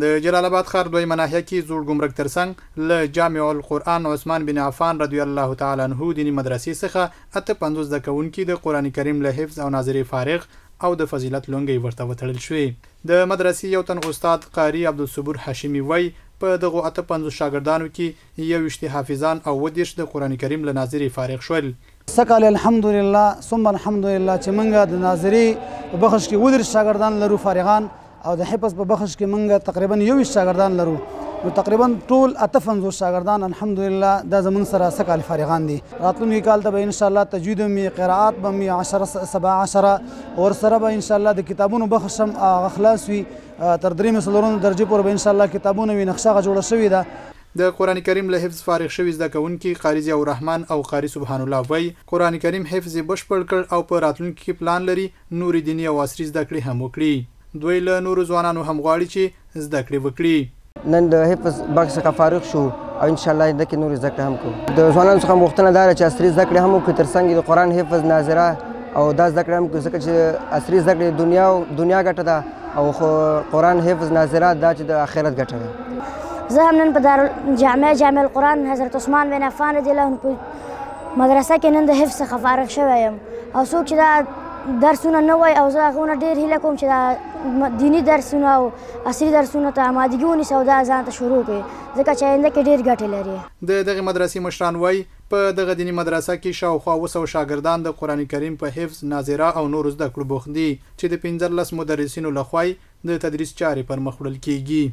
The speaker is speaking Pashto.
د جلال اباد ښار دویمه ناحیه کې زوړ ګمرک ترڅنګ له جامع القرآن عثمان بن عفان رضی الله تعالی عنه دیني مدرسې څخه 58 زده کوونکي د قرآن کریم له حفظ او ناظرې فارغ او د فضیلت لونګۍ ورته وتړل شوې. د مدرسې یو تن استاد قاري عبدالصبور هاشمي وايي، په دغو 58 شاګردانو کې 21 حافظان او 37 د قرآن کریم له ناظرې فارغ شول. سږکال الحمدلله ثم الحمدلله چې موږ د ناظرې په بخش کې 37 شاګردان لرو فارغان، او د حفظ په بخش کې موږ تقریبا 21 شاګردان لرو، نو تقریبا ټول 58 شاګردان الحمدلله دا زمونږ سره سږکال فارغان دي. راتلونکي کال ته به انشاءالله تجوید هم وي، قرائات به هم وي، 10 17 ورسره به انشاءالله د کتابونو بخش هم هغه خلاص وي، تر درېیمې څلورمې درجې پورې به انشاءالله کتابونه وي، نقشه هغه جوړه شوې ده. د قرآن کریم له حفظ فارغ شوي زده کوونکي قاري ضیاء الرحمن او قاري سبحان الله وایي، قرآن کریم حفظ یې بشپړ کړ او په راتلونکي کې پلان لري نورې دیني او عصري زده کړې هم وکړي. دوی له نورو ځوانانو هم غواړي چې زده کړې وکړي. نن د حفظ بخش څخه فارغ شو او ان شاء الله آینده کې نورې زده کړې هم کوو. د ځوانانو څخه غوښتنه دا ده چې عصري زده کړې هم وکړي، تر څنګ د قرآن حفظ، ناظره او دا زده کړې هم کړي، ځکه چې عصري زده کړې دنیا ګټه ده او خو قرآن حفظ، ناظره دا چې د آخرت ګټه ده. زه هم نن په دارالجامعه جامع القرآن حضرت عثمان بن عفان رضی الله عنه په مدرسه کې نن د حفظ څخه فارغ شوی یم، او څوک چې دا درسونه نه وایي او زه هغو نه ډېر هیله کوم چې دا دیني درسونه او عصري درسونو ته آمادګي ونیسي او دا ځان ته شروع کړي، ځکه چې آینده کې ډېر ګټې لري. د دغې مدرسې مشران وایي، په دغه دیني مدرسه کې شاوخوا 700 شاګردان د قرآن کریم په حفظ، ناظره او نورو زده کړو بوخت دي چې د 15 مدرسینو لخوا یې د تدریس چارې پر مخ وړل کیږي.